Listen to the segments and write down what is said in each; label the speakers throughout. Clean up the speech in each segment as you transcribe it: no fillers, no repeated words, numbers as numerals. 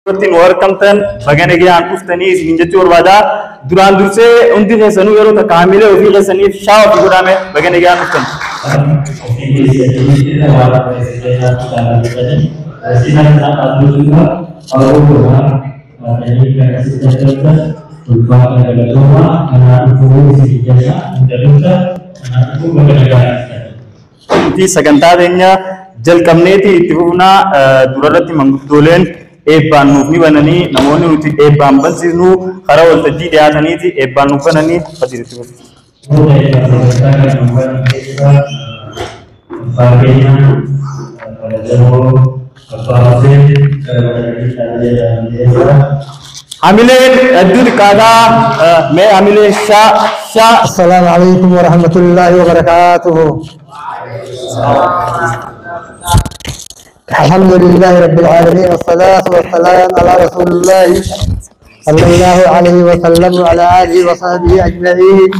Speaker 1: Nu argamtan baga nagaan dhuftanii isiniin jechuu barbaada. Duraan dursee hundi keessanuu yeroo takka haamilee ofii keessaniif shaa ofii godhame baga nagaan dhuftan. Sagantaa teenya jalqabneeti itti fufnaa. Durarratti manguddooleen eebbaan nuuf ni bananii, namoonni nuti eebbaan bansiisnu karaa waltajjii dhiyaataniiti eebbaan nuuf bananii fasiitti fufu. Hamileen hedduu xiqqaataa mee hamilee shaa shaa.
Speaker 2: السلام عليكم ورحمة الله وبركاته. الحمد لله رب العالمين، والصلاة والسلام على رسول الله صلى الله عليه وسلم وعلى آله وصحبه أجمعين.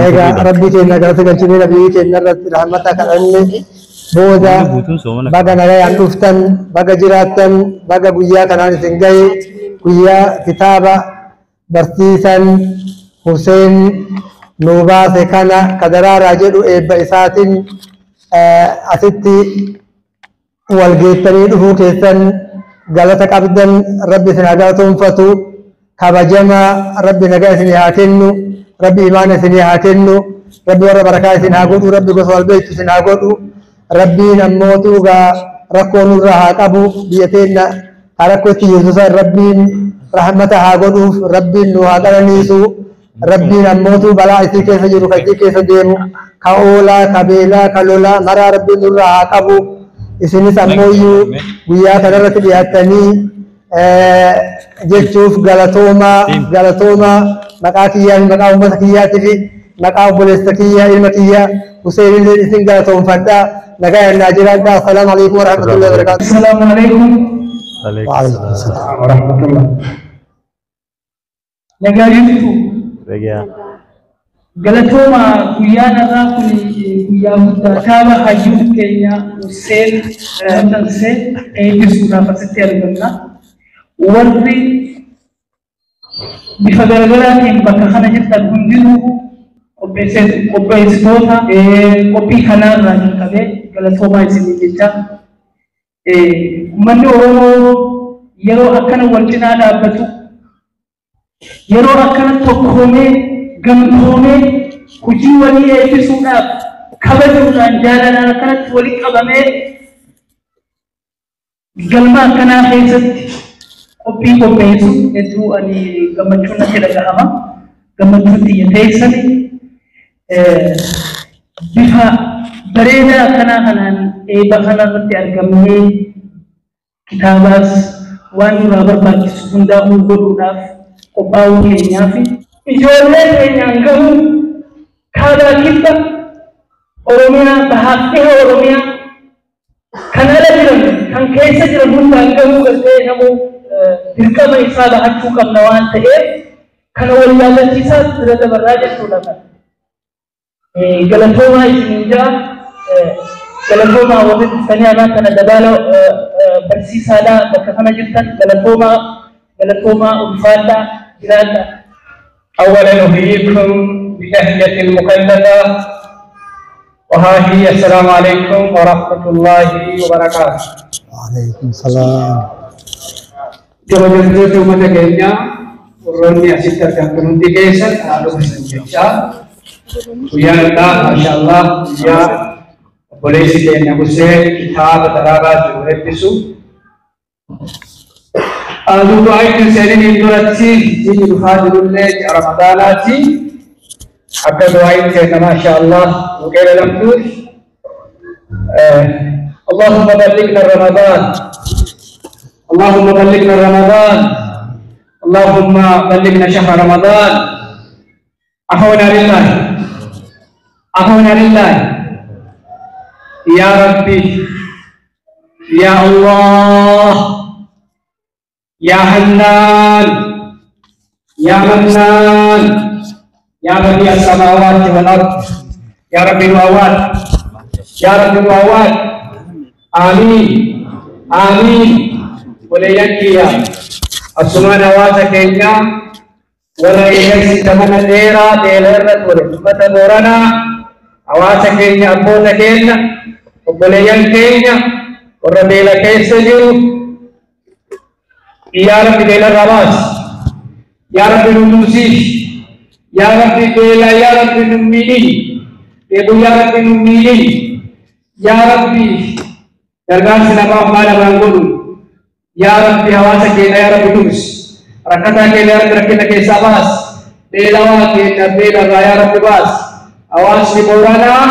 Speaker 2: Egaa rabbi keenya galata galchinee, nabiyyi keenya irratti rahmata kadhanne booda, baga nagayaan dhuftan, baga jiraattan, baga guyyaa kanaan isin gahe, guyyaa kitaaba barsiisan Hussein nuu baase kana kadaraaraa jedhu eebba isaatiin asitti wal geettanii dhufuu keessan galata qabdan. Rabbi isin haa galatoonfatu. Kabajamaa, rabbi nagaa isinii haa kennu, rabbi imaana isinii haa kennu, rabbi warra barakaa isin haa godhu, rabbi gosa wal beektu isin haa godhu, rabbiin ammootu gaa rakkoo nurraa haa qabu. Biyya teenya haa rakkoo itti jirtu san rabbiin rahmata haa godhuuf, rabbiin nu haa qananiisu, rabbiin ammootu balaa isii keessa jiru, ka isii keessa deemu, ka oolaa, ka beelaa, ka lolaa maraa rabbiin nurraa haa qabu. Isinis ammooyyuu guyyaa kanarratti dhiyaattanii jechuuf galatoomaa, galatoomaa. Maqaa kiyyaa fi maqaa uummata kiyyaatii fi maqaa obboleessa kiyyaa, ilma kiyyaa Hussein illee isin galatoonfadhaa. Nagaa yannaa jiraadhaa. Assalaamu alaikum warahmatullahi wabarakatuh.
Speaker 3: السلام عليكم.
Speaker 2: وعليكم السلام.
Speaker 3: ورحمة الله. Nagaa jirtu? Galatooma. Guyyaan irraa kun guyyaa guddaa, kitaaba hayyuu keenya Hussein maxxansee eebbisuudhaaf asitti argamna. Warri bifa garaagaraatiin bakka kana jirtan hundinuu, qopheessitoota qophii kanaarraa jalqabee galatoomaa isinii jecha. Uummanni Oromoo yeroo akkana wal cinaa dhaabbatu, yeroo akkana tokkoomee gamtoomee hojii walii eebbisuudhaaf, kabajuudhaan, jaalalaan akkanatti walitti qabamee galma akkanaa keessatti qophii qopheessu hedduu ani gammachuun natti dhagahama. Gammachuun xiyya teessani bifa bareedaa akkanaa kanaan eebba kanarratti argamnee kitaabaas waan nurraa barbaachisu hundaa'uu godhuudhaaf qophaa'uu keenyaa fi ijoollee keenyaan gahuu, kaabaa kibba Oromiyaa, bahaaf dhiha Oromiyaa, kan ala jiran, kan keessa jiran hundaan gahuu gartee namuu dirqama isaa bahachuu qabna waan ta'eef, kana wal yaadachiisaa bira dabarraa jechuudha kan. Galatoomaa isiniin jaa. Galatoomaa warri dhuftanii anaa kana dabaala barsiisaadhaa bakka kana jirtan, galatoomaa, galatoomaa, ulfaadhaa, jiraadhaa.
Speaker 4: أولا أحييكم بتحية المكلفة، وها هي السلام عليكم ورحمة الله وبركاته.
Speaker 2: وعليكم السلام.
Speaker 4: Kabajamtoota uummata keenya, warroonni asitti argamtan hundi keessan haadha jecha, guyyaan har'aa maashaallah guyyaa obboleessi keenya Hussein kitaaba daraaraa jiru eebbisu. Du'aa itti seeniniin duratti, ji'i dhufaa jirullee ji'a Ramadaanaati. Akka du'aa keenya maashaallah nu qeebalamtuuf, اللهم بلغنا رمضان، اللهم بلغنا رمضان، اللهم بلغنا شهر رمضان. عفونا لله، عفونا لله. يا ربي، يا الله، يا حنان، يا منان، يا بديع السماوات والأرض، يا ربي الأوات، يا رب الأوات. آمين، آمين. Obboleeyyan kiyya asumaan hawaasa keenya warra eegalsi zamana dheeraa beela irra ture uummata Booranaa hawaasa keenya abboota keenya obboleeyyan keenya warra beela keessa jiru yaa Rabbi beela irraa baasi, yaa Rabbi nu tumsiisi, yaa Rabbi beela, yaa Rabbi nu miidhin, dheebuu yaa Rabbi nu miidhin, yaa Rabbi gargaarsi namaa maal namaan godhu, yaa Rabbi hawaasa keenya yaa Rabbi tumsi, rakkataa keenya yaa Rabbi rakkina keessaa baasi, beelawaa keenya beela irraa yaa Rabbi baasi. Hawaasni Booranaa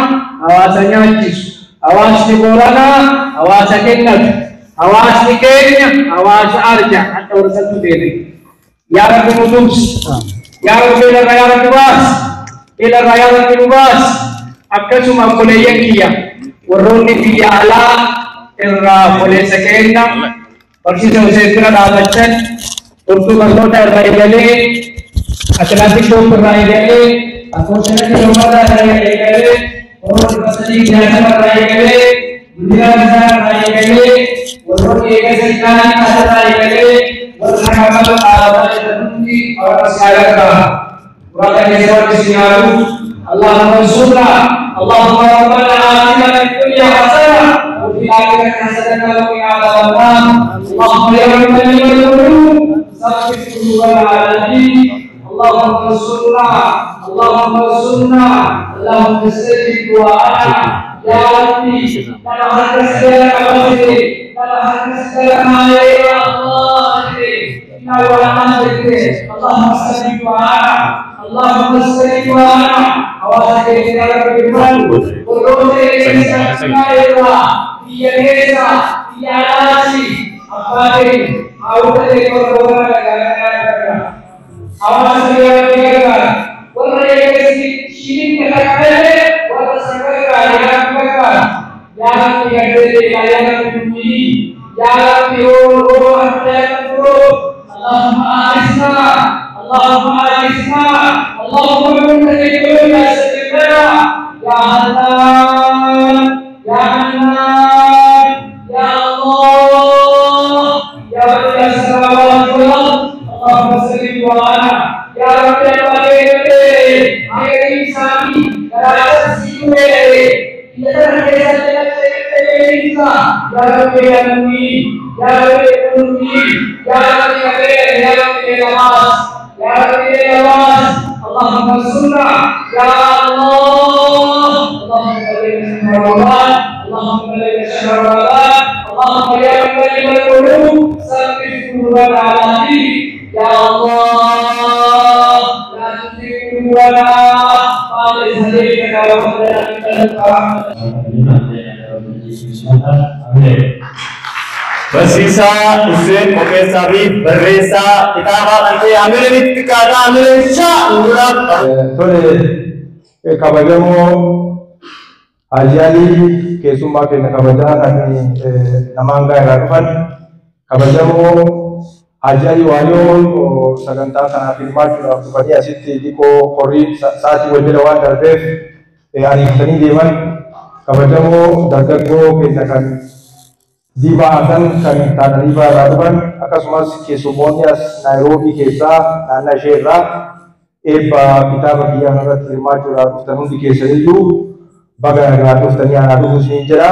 Speaker 4: hawaasa nyaachisu, hawaasni Booranaa hawaasa kennatu, hawaasni keenya hawaasa arja akka warra deeme. Yaa Rabbi nu tumsi, yaa Rabbi beelarraa yaa Rabbi baasi, beelarraa yaa Rabbi nu baasi. Akkasuma obboleeyyan kiyya warroonni biyya alaa irraa obboleessa keenya barsiisa Hussein bira dhaabachan turtuu barnoota irraa eegalee Atlantic Shop irraa eegalee Afooshanatti Gammada irraa eegalee warroonni 360 irraa eegalee guyyaa isaa irraa eegalee warroonni eegasa isaanii asirraa eegalee warra kabala dhaabataa jiran hundi warra si gargaara. Muraasa keessa warri si nyaaru اللهم انصرنا، اللهم ربنا آتنا في الدنيا حسنة وفي الآخرة حسنة وقنا عذاب النار. اللهم يا مقلب القلوب ثبت قلوبنا على دينك. اللهم انصرنا، اللهم انصرنا، اللهم استجب دعاءنا يا ربي. لا حرس لك لا حرس لك يا الله، اللهم استجب دعاءنا، اللهم استجب دعاءنا. hawaasa keenya yaa Rabbi birmadhu, warroota eegumsa irraa biyya keessa biyya alaasi abbaa keenya haawwata keenya warra Booranaa gargaara. Hawaasa keenya yaa Rabbi gargaara. Warra eegumsi shilinni kakkalee warra sagargaara yaa Rabbi gargaara. Yaa Rabbi gargaaree yaa Rabbi nuyi yaa Rabbi rooroo harka yaa Rabbi rooroo. اللهم أعزنا، اللهم أعزنا، اللهم كن لكل سبيلنا يا حنان، يا حنان، يا الله، يا رب السماوات والأرض. اللهم صل وعلى يا رب العالمين. يا إنساني يا سيدي يا رب يا نبي يا رب يا يا رب يا رب يا يا رب يا اللهم انصرنا يا الله. اللهم بلغ شهر رمضان، اللهم بلغ شهر رمضان. اللهم يا مقلب القلوب ثبت قلوبنا على دينك يا الله. لا تزغ قلوبنا بعد إذ هديتنا وهب لنا من لدنك رحمة.
Speaker 1: Barsiisaa Hussein qopheessaa fi barreessaa kitaabaa kan ta'e Amileen itti xiqqaataa Amileen shaa duraaf.
Speaker 5: Tole kabajamoo Haaji Alii keessummaa keenya kabajaa kan namaan irraa dhufan kabajamoo Haaji Alii Waayoo sagantaa kanaaf hirmaachuudhaaf dhufanii asitti dhiqoo horii sa'aatii wal jala waan darbeef ariifatanii deeman kabajamoo dargaggoo keenya kan Diibaa Hasan kan Taana Riivaa irraa dhufan akkasumas keessummoonni as Naayiroobii keessaa naannoo ishee irraa eebba kitaaba kiyyaa irratti hirmaachuudhaaf dhuftan hundi keessaniyyuu baga nagaa dhuftanii anaa dhufu isiniin jedha.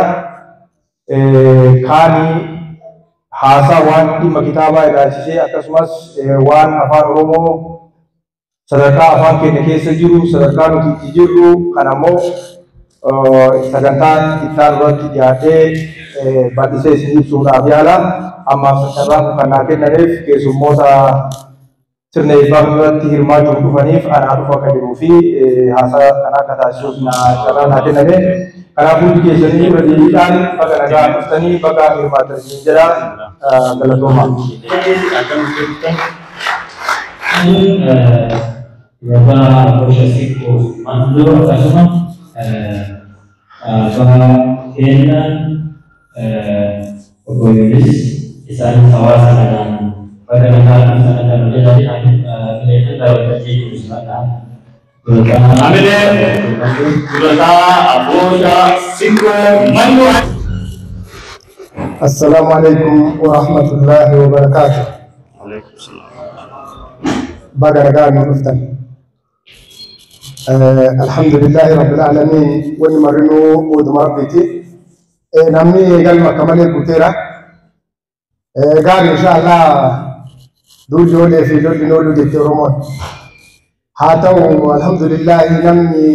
Speaker 5: Kaanii haasaa waan dhimma kitaabaa ilaalchisee akkasumas waan afaan Oromoo sadarkaa afaan keenya keessa jiru sadarkaa nuti itti jirru kan ammoo sagantaan ittaan irratti dhiyaatee bal'isee isin ibsuudhaaf yaala. Ammaaf carraan kun kan naa kennameef keessummoota sirna eebbaa irratti hirmaachuuf dhufaniif anaa dhufu akka jiruu fi haasaa kana akka taasisuuf carraan naa kenname. Kanaaf hundi keessanii irra deebiidhaan baga nagaa dhuftanii baga hirmaatan isin jedha. Galatooma.
Speaker 6: Bapak Bosasiku Mando akkasuma Abbaa keenya obbo Yoris isaan hawaasa kanaan baga nagaa dhuftan kan jedhan bineensota waltajjii jiru simadha.
Speaker 1: Amilee durataa Abooshaa Sikkoo Mandoo.
Speaker 5: السلام عليكم ورحمة الله وبركاته.
Speaker 1: عليكم السلام.
Speaker 5: baga nagaan nu dhuftan. الحمد لله رب العالمين wanni marinuu oduma rabbiiti. Namni galma akka malee guuteera. Gaarii inshaallah duulli oolee fi lolli ooluu jette Oromoon. Haa ta'u alhamdulillah namni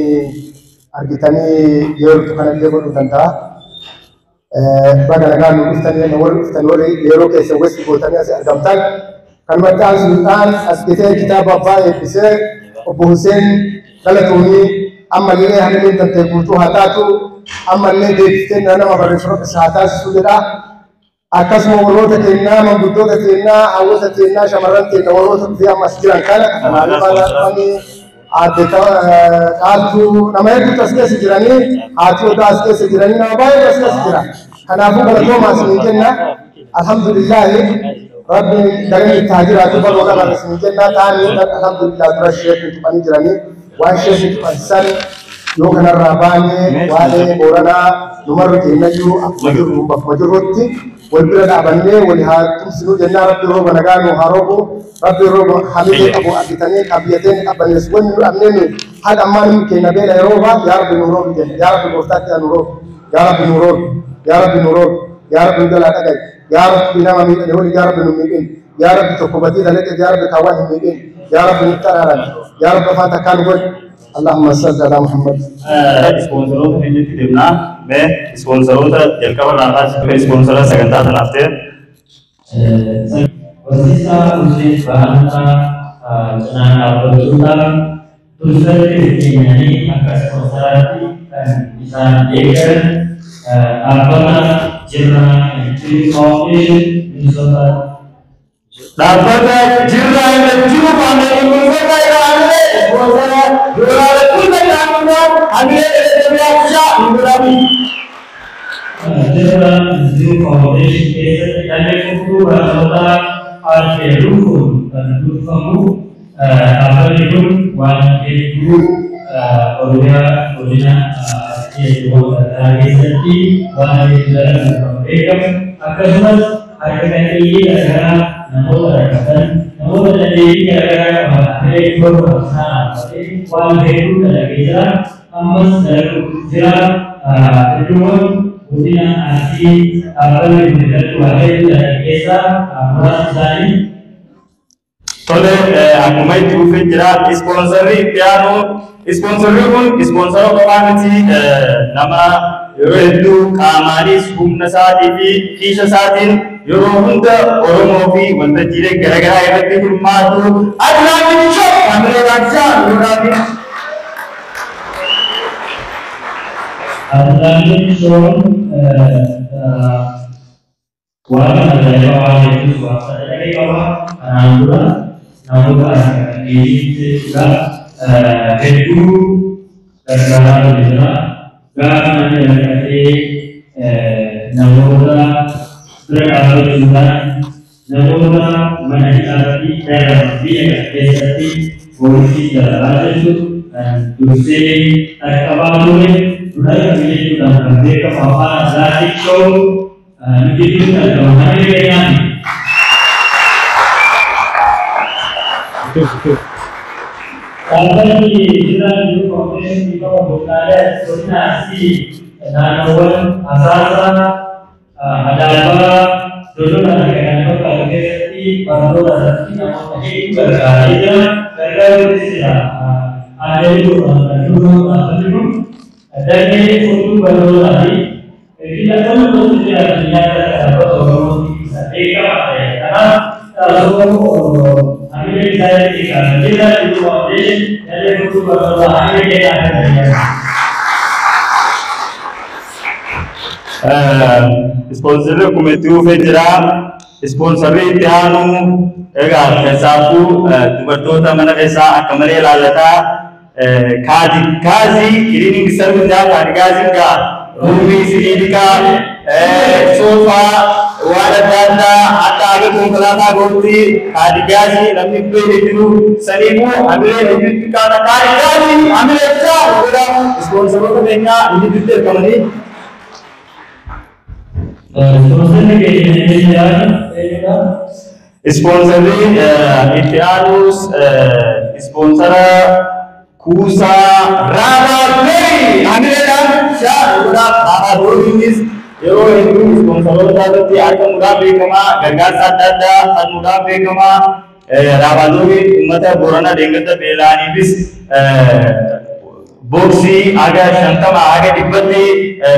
Speaker 5: argitanii yeroo kanallee godhuu danda'a. Baga nagaan nu dhuftanii warri dhuftan warri yeroo keessa westi gootanii as argamtan. Kanumatti aansuudhaan as dhufee kitaaba abbaa eebbisee obbo Hussein galatoomii ammallee hamileen tantee guutuu haa taatu ammallee deebiftee nama barreessu haa taasisu jedha. Akkasuma warroota keenyaa manguddoota keenyaa hawwata keenyaa shamarran keenya warroota dhufee ammas jiran kana katamaalee aadde caaltuu nama hedduutu as keessa jiranii haati odaa as keessa jiranii nama baay'eetu as keessa jira. Kanaafuu galatoomaa isiniin jenna. Alhamdulillaahi rabbiin galanni itti haa jiraatu baroo qaban isiniin jenna. Taanii alhamdulillah dura sheekni tuqanii jiranii waan sheekni tuqan san yoo kanarraa baanee waa'ee Booranaa numarra keenyayyuu akkuma jirru bakkuma jirrutti wal bira dhaabannee wal haa tumsinuu jennaa. Rabbi rooba nagaa nu haa roobu. Rabbi rooba hamilee qabu argitanii qabiyyateen qabbaneessu wanni nu dhabnee nu haga ammaa namni keenya beela yeroo baa yaa Rabbi nu roobi jenna. Yaa Rabbi gooftaatti haa nu roobi. Yaa Rabbi nu roobi. Yaa Rabbi nu roobi. Yaa Rabbi nu jalaa dhaga'i. Yaa Rabbi nama miidhane wali yaa Rabbi nu miidhin. Yaa Rabbi tokko badii dalagee yaa Rabbi kaawwan hin miidhin. Yaa Rabbi nu xaraarani. Yaa Rabbi afaan takkaa nu godhi. اللهم صل على محمد.
Speaker 1: Ispoonsaroota keenyatti deemnaa. Mee ispoonsaroota jalqaba irraa kaasee ispoonsara sagantaa tanaaf ta'e.
Speaker 6: Barsiisaa Hussein Bahanaa cinaa dhaabbachuudhaan dursatti keenyanii akka ispoonsaraatti kan isaan deeggaran dhaabbata Jirraa Injury Foundation Minnesota.
Speaker 1: Dhaabbata Jirraa Injury Foundation Minnesota irraa ispoonsara doolaara 500 hamilee deddeebi'aa hin
Speaker 6: Jirraa Injury Foundation keessatti dhalli fufuu barnoota aartee dhufuun kan durfamu dhaabbanni kun waan hedduu Oromiyaa godina Arsii keessatti waan hedduu dalaguun kan beekamu akkasumas harka qalleeyyii garaagaraa namoota rakkatan namoota dandeettii garaagaraa qaban hamilee iddoo isaan dhaabbatee waan hedduu dalagee jira ammas dalaguu jira iddoowwan godina Arsii dhaabbanni kun irratti waan hedduu dalage keessaa muraasni isaanii.
Speaker 1: Tole akkuma itti fufee jira ispoonsarri itti aanu ispoonsarri kun ispoonsara kophaa miti nama yeroo hedduu qaamaanis humna isaatii fi kiisha isaatiin yeroo hunda Oromoo fi waltajjiilee garaagaraa irratti hirmaatu Adnaan Shop Hamilee Raaksaa Nuraafi.
Speaker 6: Adnaan Shop waan ajaa'ibaa waan hedduus waan sadaqee qaba. Kanaan dura namoota harka hedduu gargaaraa ture jira. Gaafa namni rakkatee namoota bira dhaabbachuudhaan namoota mana hidhaatti daraman biyya kana keessatti poolisii dararaa jirtu kan dursee dhaqqabaa ture dura jechuudhaan kan beekamu afaan Atlantic Show nu gidduutti argama. Hamilee keenyaati. Dhaabbanni Jirraa Injury Foundation dhiifama godinaalee godina Arsii naannoowwan Asaasaa, Adaabaa, Dodolaa fi kan kana fakkaatu keessatti barnoota irratti namoota hedduu gargaaree jira. Gargaaruunis jira. Aadaa kan durfamu dhaabbanni kun damee furtuu barnootaa fi filatamtoota jira addunyaa irratti dhaabbata Oromootti isa beekamaa ta'e. Kanaaf hamilee isaanii kan Jirraa Injury Foundation damee furtuu barnootaa hamilee keenyaa kan tajaajilu.
Speaker 1: Ispoonsarri akkuma itti fufee jira. Ispoonsarri itti aanu egaa keessaafuu dubartoota mana keessaa akka malee ilaallataa kaadi gaazii cleaning service jaa kaadi gaaziin gaa ruumii sibiilikaa soofaa waan adda addaa hatta haga konkolaataa gootti kaadi gaazii namni iddoo jiru saniifuu hamilee hedduutti kaata kaadi gaazii hamilee isaa godha ispoonsaroota keenyaa inni gidduutti argamanii.
Speaker 6: Ispoonsarri keenya inni aanu eenyudha?
Speaker 1: Ispoonsarri itti aanus ispoonsara kuusaa Raabaa Dorii hamileedhaan shaa'uudhaaf. Raabaa Doriinis yeroo hedduu ispoonsaroota irratti argamuudhaan beekamaa, gargaarsa adda addaa kennuudhaan beekamaa. Raabaa Doriin uummata Booranaa deeggarsa beela'aniifis booksii haga 50 haga 100tti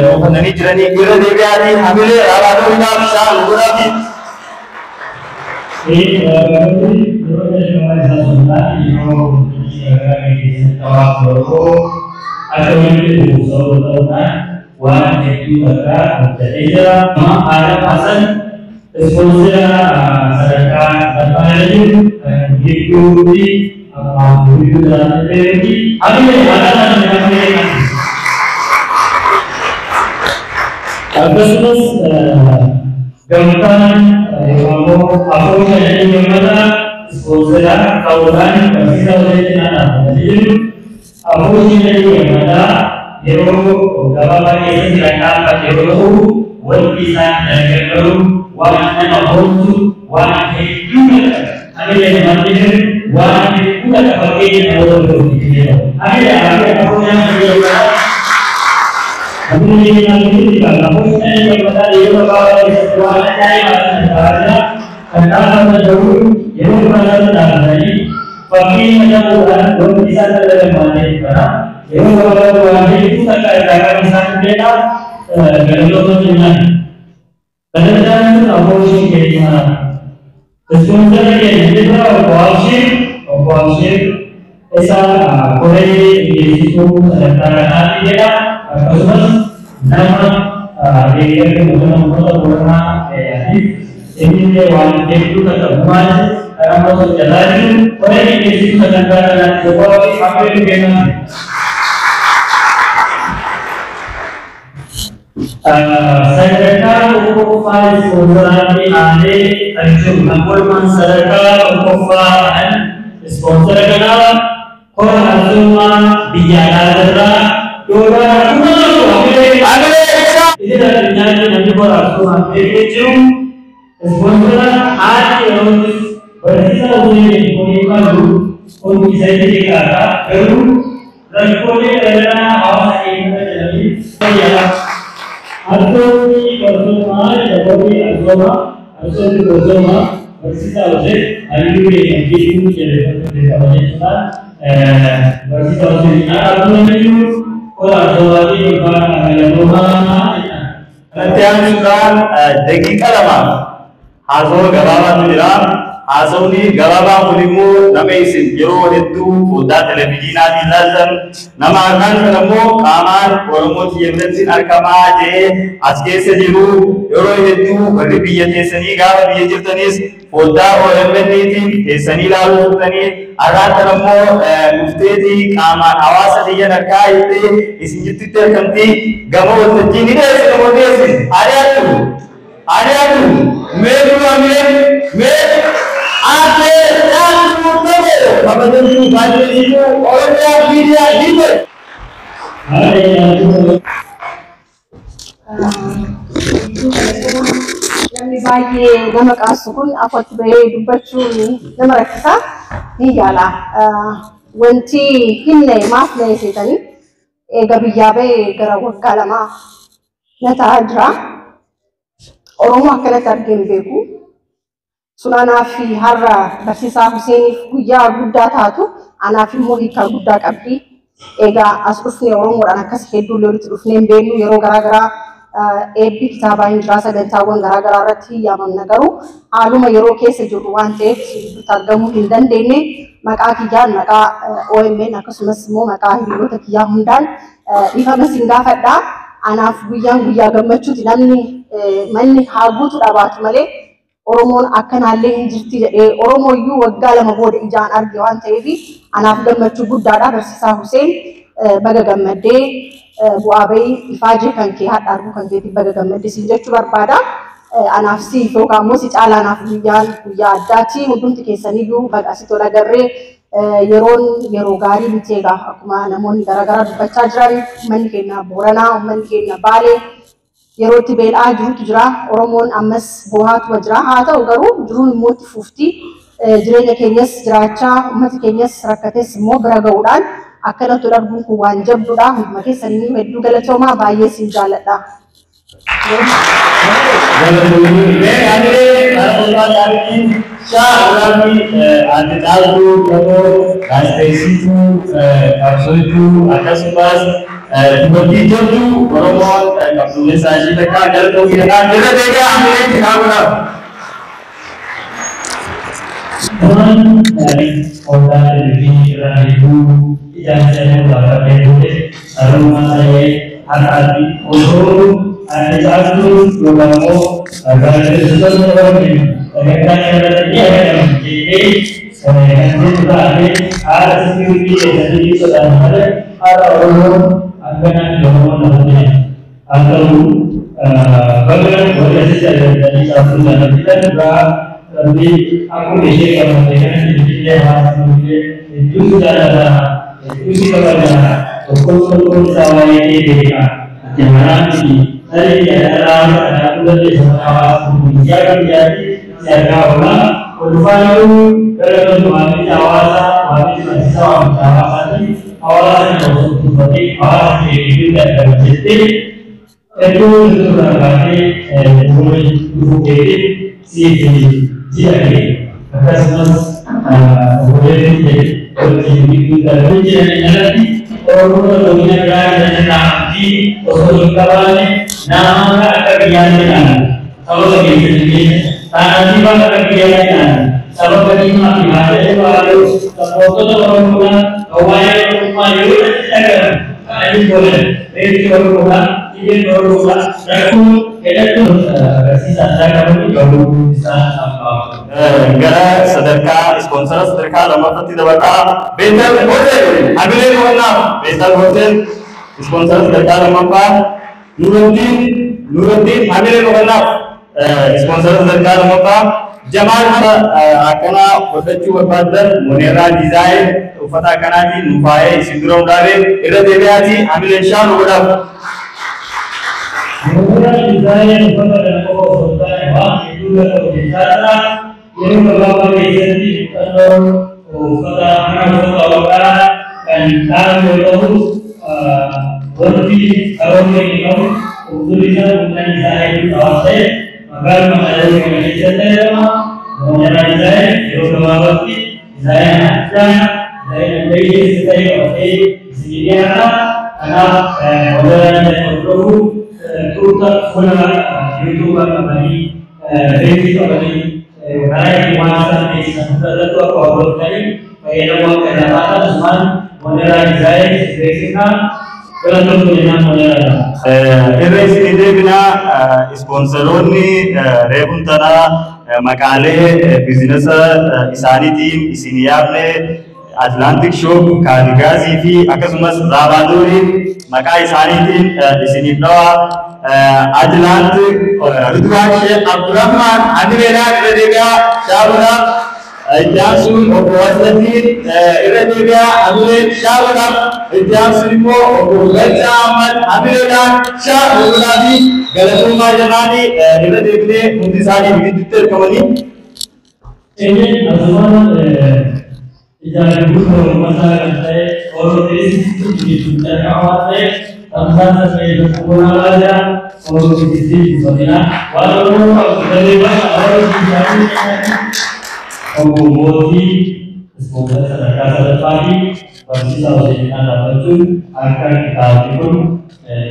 Speaker 1: nuuf kennanii jiranii. Irra deebi'aatii hamilee Raabaa Doriidhaaf shaa'uudhaaf.
Speaker 6: Yeroo isaa sunnaa yeroo garaagaraa keessatti hawaasa Oromoo akka walitti dhufu sababa ta'uudhaan waan hedduu takka hojjetee jira. Adam Hasan ispoonsera sadarkaa sadaffaa irra jiru kan gidduutti guyyuu taatee hamilee Adam Hasan hamilee. Akkasumas gamtaan immoo 4 5 gammada ispoonsera ta'uudhaan barsiisaa hojii cinaa dhaabbatanii jiru. 4 5 gammadaa yeroo gabaabaa keessatti kan dhaabbate yeroo ta'u, wanti isaan dalagan garuu waan nama boonsu, waan hedduu hamilee namatti jiru, waan hedduu takka fakkeenya namoota birootti jedhamu. Hamilee hamilee 4 5 gammadaa. Hamilee namatti kan 4 5 gammadaa yeroo gabaabaa keessatti waan ajaa'ibaa kan ta'aa jira. Kan dhaabbatan garuu yeroo muraasa dhaabbatanii fakkeenya ta'uudhaan wanti isaan dalagan waan hedduudha. Yeroo gabaabaa waan hedduu takka irraa kan isaan beekaa galatoota jennaan. Sadarkaan kun afooshin keenya ispoonsara keenya jira Obbo Abshir. Obbo Abshir isa koree geessisuu sadarkaa kanaatti jedha. Akkasumas nama deeggarsa uummata Booranaa inni illee waan hedduu takka gumaatti kan amma hojjetaa jiru koree geessisuu sadarkaa kanaatti Obbo Abshir hamilee kennan. Sadarkaa tokkoffaa ispoonsaraatti aanee kan jiru kan walumaan sadarkaa tokkoffaa ta'an ispoonsara kanaa kora arsummaa biyya alaatirraa $10,000 hamilee. Idil addunyaatti namni kora arsummaa beekee jiru ispoonsara haati yerootis barsiisaa Hussein kun qabu kun isa itti xiqqaata, garuu rakkoolee garaagaraa hawaasa keenya jedhanii fayyaa. Arsoomni gorsummaa jedhamu arsooma, arsoomni gorsummaa barsiisaa Hussein halluu keenya gidduu jabeeffachuu beekama jechuudha. Barsiisaa Hussein dhaabbatanii jiru kola arsoomaatiin ulfaana galatoomaa jedhan.
Speaker 1: Kanatti aansuudhaan daqiiqa 2 haasawaa gabaabaatu jira. Haasawni gabaabaan kun immoo nama isin yeroo hedduu foddaa televizyiinaatiin ilaaltan, nama harkaan kan immoo qaamaan Oromoo biratti argamaa jee as keessa jiru. Yeroo hedduu warri biyya teessanii gaafa biyya jirtanis foddaa OMN'tiin teessanii ilaaluu turtanii, harkaan kan immoo dhufteetii qaamaan hawaasa biyyan harkaa jettee isin jittutti argamti. Gama waltajjii ni dhiyeessinu moo dhiyeessinu? Ari'attu ari'attu, mee dura mee mee Ate Caaltuu Tolee, kabajamtuu gaazexeessituu Oromiyaa Miidiyaa Diibe.
Speaker 7: Namni baay'ee nama qaassu kun afatti bahee dubbachuun nama rakkisa, ni yaala. Wanti hin maaf na seetanii, eega biyyaa bahee gara waggaa 2 na ta'aa jira. Oromoo akkanatti argee hin beeku. Sun anaaf har'a barsiisaa Huseeniif guyyaa guddaa taatu, anaaf immoo hiikaa guddaa qabdi. Egaa as dhufnee Oromoodhaan akkas hedduu walitti dhufnee hin beeknu. Yeroo garaagaraa eebbi kitaabaa hin jiraa, sagantaawwan garaagaraa irratti yaamamna, garuu haaluma yeroo keessa jirru waan ta'eef gidduutti argamuu hin dandeenye. Maqaa kiyyaan, maqaa OMN, akkasumas immoo maqaa hiriyoota kiyyaa hundaan dhiifama sin gaafadha. Anaaf guyyaan guyyaa gammachuuti. Namni manni haa guutuu dhabaatu malee Oromoon akkanaallee hin jirti jedhee Oromoo iyyuu waggaa 2 booda ijaan arge waan ta'eef anaaf gammachuu guddaadha. Barsiisaa Huseen, baga gammaddee. Bu'aa bahii ifaajee kan kee hadha arguu kan keetiif baga gammaddee siin jechuu barbaada. Anaaf siif yookaan immoo si caalaa anaaf guyyaan guyyaa addaati. Hundumti keessaniyyuu baga asitti ol agarree. Yeroon yeroo gaarii miti. Egaa akkuma namoonni garaagaraa dubbachaa jiran, uummanni keenya Booranaa, uummanni keenya Baalee Yeroo itti beela'aa jirutu jira. Oromoon ammas boohaatu jira. Haa ta'u garuu jiruun immoo itti fufti. Jireenya keenyas jiraachaa uummata keenyas rakkates immoo bira ga'uudhaan akkanatti arguun kun waan jabduudha. Hunduma keessanii hedduu galatoomaa, baay'ee siin jaalladha.
Speaker 1: Galatoomi. Anilee karaa gaariitiin shaa'ulaami adde Caaltuu Gamoo gaazexeessituu, qabsootuu, akkasumas dubartii jabduu Oromoon qabdu keessaa ishii takka. Galatoomi jedhaan irra deebi'aa amilee kitaabotaaf.
Speaker 6: Turan foddaa televezyiinii irraa hedduu ijaarsa irraa qabee harummaa ta'ee har'aatti osoo adda Caaltuu yookaan immoo gaazexeessitoota Oromoo sagantaa irratti ni argamu jennee kan jettu taate, haala sikiriitii keessatti sodaan malee haala Oromoon akkanaan Oromoon nama jedhama. Haa ta'u, baga warri asitti argamtanii Caaltuu sana fidan duraa Rabbi akkuma ishee qabate kanatti illee hawaasni illee hedduu si jaalata, hedduu si kabaja, tokkoon tokkoon isaa waa'ee kee beeka. Ati haraa miti, tarii jaalalaa kanaa dandeessa. Hawaasni guyyaa guyyaatti si argaa oola. Ulfaayuu gara toltu waamicha hawaasaa, waamichi barsiisaa waamicha hawaasaati. Hawaasa kana osoo tuffatee hawaasa kee gidduutti argama jettee hedduu irraa kaatee umurii dhufuu keetiif siif ji'a kee akkasumas obboleettii kee wajjin gidduutti argamu jiranii alatti Oromoota godina biraa jiran irraa abdii osoo hin qabaanne namoota akka biyyaatti ilaalu sababa keessatti keessa taanaatii akka biyyaatti ilaalu sababa diimaa fi haadha baay'ee sabboontoota Oromoodhaa kan waa'ee Oromummaa yeroo irratti dhagahan ka'anii godhan reeffi Oromoodhaa, dhibeen Oromoodhaa, rakkoon hedduun agarsiisa addaa qabanii garuu isaan abbaa.
Speaker 1: Gara sadarkaa ispoonsara sadarkaa lammaffaatti dabalaa Beetal Hotel Hamilee Mo'annaaf. Beetal Hotel ispoonsara sadarkaa lammaffaa. Nuraddiin Hamilee Mo'annaaf ispoonsara sadarkaa lammaffaa. Jamaal akkana hodhachuu barbaadan Moneeraa Design uffata akkanaatiin nu faayee isin dura hundaa'ee irra deebi'aatii hamileen shaanu godhaaf.
Speaker 6: Moneeraa Design uffata kana qofa osoo hin taane waan hedduu lafa hojjechaa jira. Yeroo gabaabaa keessatti muuxannoo uffata mana uffata waggaa kan dhaabu yoo ta'u, wanti karoorri inni qabu fuuldurri isaa mul'anni isaa hedduu waan ta'eef magaaluma magaalaa kana keessatti argama. Moneeraa Design yeroo gabaabaatti dizaayinii addaa, dizaayinii ammayyeessa ta'e qabatee isinii dhiyaata. Kanaaf Moneeraa Design hordofuu, tuuta fuula yuutuuba qabanii, feesbuukii qabanii, karaa ittiin waan isaan beeksisan hundarrattuu akka hordoftanii fayyadamoo akka irraa taatan asumaan Moneeraa Design beeksifnaa. Galatoomaa jennaan Moneeraadha.
Speaker 1: Irra isinii deebinaa, ispoonsaroonni reefuun tanaa maqaalee biizinasa isaaniitiin isin yaamne Atlantic Shop, Kaaligaazii fi akkasumas Raabaadooriin maqaa isaaniitiin isiniif dhawaa. Atlantic Ridwaan Sheekh Abdurrahman Hamileedhaan irra deebi'aa shaabuudhaaf. Itti aansuun obbo Waslatiin irra deebi'aa hamileen shaabuudhaaf. Itti aansuun immoo obbo Galchaa Ahmad hamileedhaan shaabuudhaa fi galatoomaa jennaanii irra deebinee hundi isaanii gidduutti argamanii.
Speaker 6: Inni asumaan ijaarsa guutuu uummataa kan ta'e Oromoos gidduutti waan ta'eef tamsaasa ta'e tokko jira. Oromoos dubbatina waan Oromoo qabu galee waan Oromoo obbo Mootii ispoonsara sadarkaa sadaffaa fi barsiisaa hojjechaa dhaabbachuun akka kitaabni kun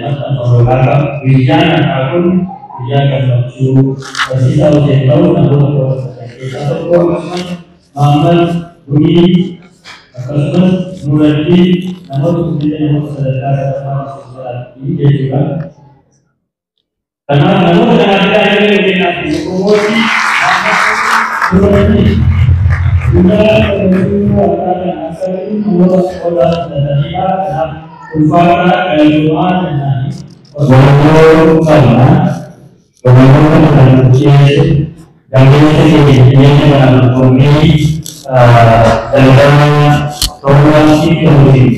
Speaker 6: maxxanfamu akka guyyaan har'aa kun guyyaa gammachuu barsiisaa hojii ta'uu namoota toora keessaa tokko, akkasumas Mahammad Bunii, akkasumas Nuraddiin, namoota kunneen namoota sadarkaa sadaffaa ispoonsaraatti jechuudha. Kanaaf namoota kanaaf ilaalee kennaaf obbo Mootii, Nuraddiin guyyaa gammachuu har'aa kana akka namoota qodaa filatanidha. Kanaaf ulfaataa galatoomaa jennaani. Oromoo qabna. Oromoo kana kan dhiyeessu gameessa keenya jireenya kana dorgommii daldala tooraatii ta'uutiin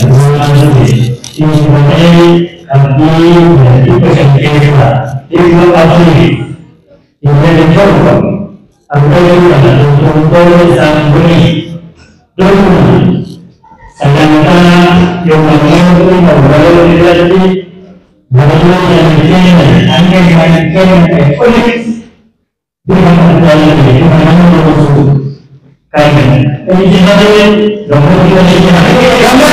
Speaker 6: hirmaannaa ture. Injifatee Qabxii 500 keessaa 427 argachuudhaan dorgomtoota isaan waliin dorgoman sagantaa yookaan immoo waloo irratti barnoota kennan hanga isaan kennan ta'e olitti bifa adda ta'e bifa nama dorgomsu kan injifatee dorgommii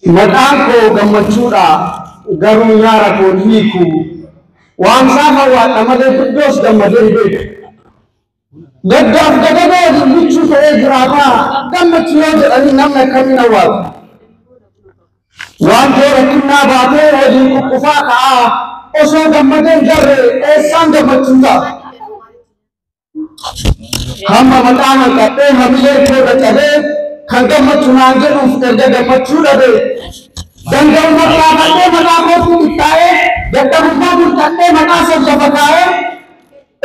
Speaker 8: Maqaan koo gammachuudha garuu nyaara koo hiiku waan saafa waadha malee guddoos gammadee hin beeku. Gaddaaf gadadoo dinnichuu ta'ee jiraataa gammachuu yoo jedhanii namni akkamiin awwaatu. Waan koo rakkinnaa baatee waliin kukkufaa ka'aa osoo gammadee hin jarre eessaan gammachuu ta'a. Hamma maqaan hanqadhee hamilee koo qacabee kan gammachuu naan jedhuuf erga gammachuu dhabe danda'uma qaafadhee maqaa kootiin qixxaa'ee dadhabummaa mul'adhee maqaa san lafa kaa'ee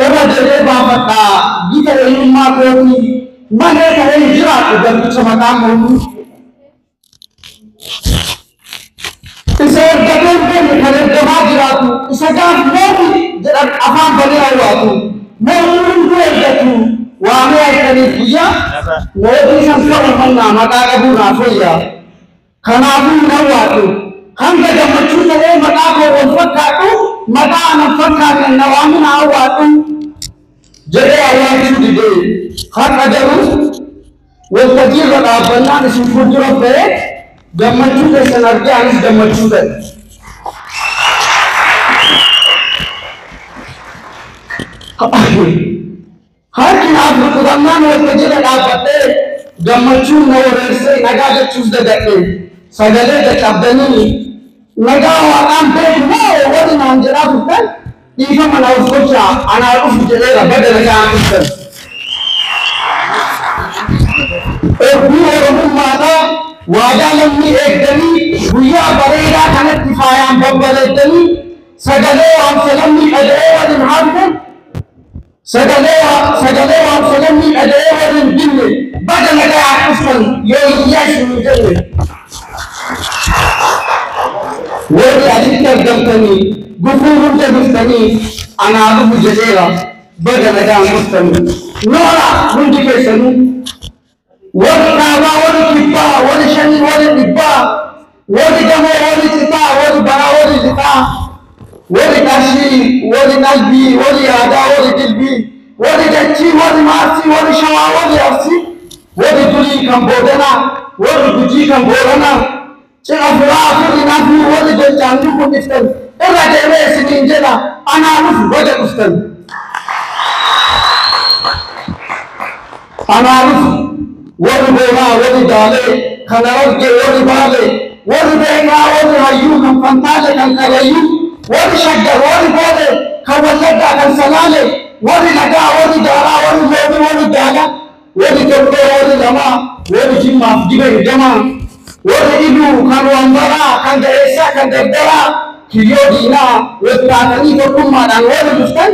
Speaker 8: irra deebi'ee baafadhaa gita eenyummaa kootii malee ta'ee hin jiraatu garbicha maqaa mootii. Isa ergamee hin beekne kan ergamaa jiraatu isa gaaf mootii jedhan afaan banee awwaatu mootiin hunduu ergatu waamee halkaniif guyyaa mootii san ta'u mannaa maqaa qabuu naaf wayyaa. Kanaafuu hin awwaatu hanga gammachuu ta'ee maqaa koo wal fakkaadhu maqaa ana fakkaanne na waamina awwaadhu jedhee awwaachuu didee har'a garuu waltajjiirra dhaabbannaan isin fuuldura ba'ee gammachuu keessan argee anis gammachuu ta'e. Harki naaf rukutannaan waltajjiirra dhaabbadhee gammachuun na wareersee nagaa jechuus dagadhe sagalee dadhabdanii nagaa waaqaan beeku moo warri naan jedhaa turtan dhiifama na of gochaa anaa dhufu jedheera baga nagaan dhuftan. Eebbuu Oromummaadhaa waadaa lammii eegdanii guyyaa bareedaa kanatti faayaan babbareeddanii sagalee waamsa lammii dhaga'ee waliin haaddan sagalee waamsa lammii dhaga'ee waliin binne baga nagaan dhuftan yoo iyyaa isin hin jenne. Warri asitti argamtanii gufuu hunda dhuftanii anaa dhufu jedheera baga nagaan dhuftanii. Noora hundi keessanuu warri kaabaa warri kibbaa warri shanii warri dhibbaa warri gamoo warri citaa warri baraa warri lixaa warri qarshii warri qalbii warri yaadaa warri dilbii warri dachii warri maarsii warri shawaa warri arsii warri durii kan boodanaa warri gujii kan booranaa cina furaa afurri nafuu warri gochaan dhufu dhiftan irra deemee isiniin jedha anaa dhufu baga dhuftan. Anaa dhufu warri boonaa warri daalee kan argee warri baalee warri beekaa warri hayyuu kan fantaalee kan karayyuu warri shaggar warri boolee kan wallaggaa kan salaalee warri nagaa warri gaaraa warri loonii warri gaagaa warri tokkoo warri lamaa warri jimmaaf dibee gamaa warri iluu kan wambaraa kan ga'eessaa kan dardaraa kiyyoo diinaa wattaatanii tokkummaadhaan warri dhuftan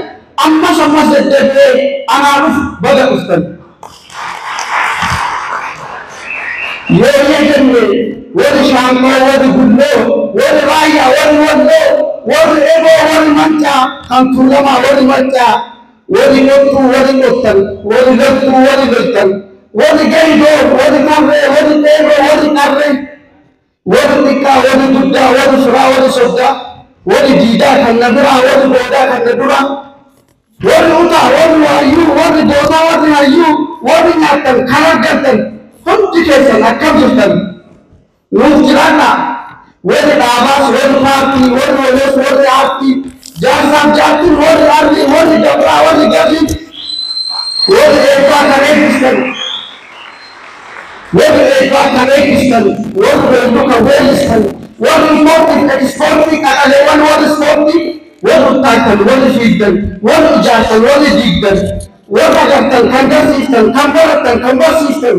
Speaker 8: ammas ammas deddeebi'ee anaa dhufu baga dhuftan. Yoo jenne warri shaamboo warri gulloo warri raayyaa warri walloo warri eboo warri mancaa kan tuulamaa warri mancaa warri qottuu warri qottan warri loltuu warri loltan warri geengoo warri tarree warri dheeroo warri qarree warri xiqqaa warri guddaa warri firaa warri soddaa warri diidaa kan na biraa warri boodaa kan na duraa warri utaa warri waayyuu warri gootaa warri hayyuu warri nyaattan kan argattan hundi keessan akkam jirtan nuuf jiraadhaa warri dhaabaas warri paartii warri waloos warri aartii jaarsaaf jaartiin warri arrii warri gabraa warri gabii warri eebbaa kan eebbistan warri eebbaa kan eebbistan warri weelluu kan weellistan warri ispoortii ispoortii qaqaleewwan warri ispoortii warri uttaattan warri fiigdan warri ijaartan warri diigdan warri agartan kan garsiiftan kan barattan kan barsiiftan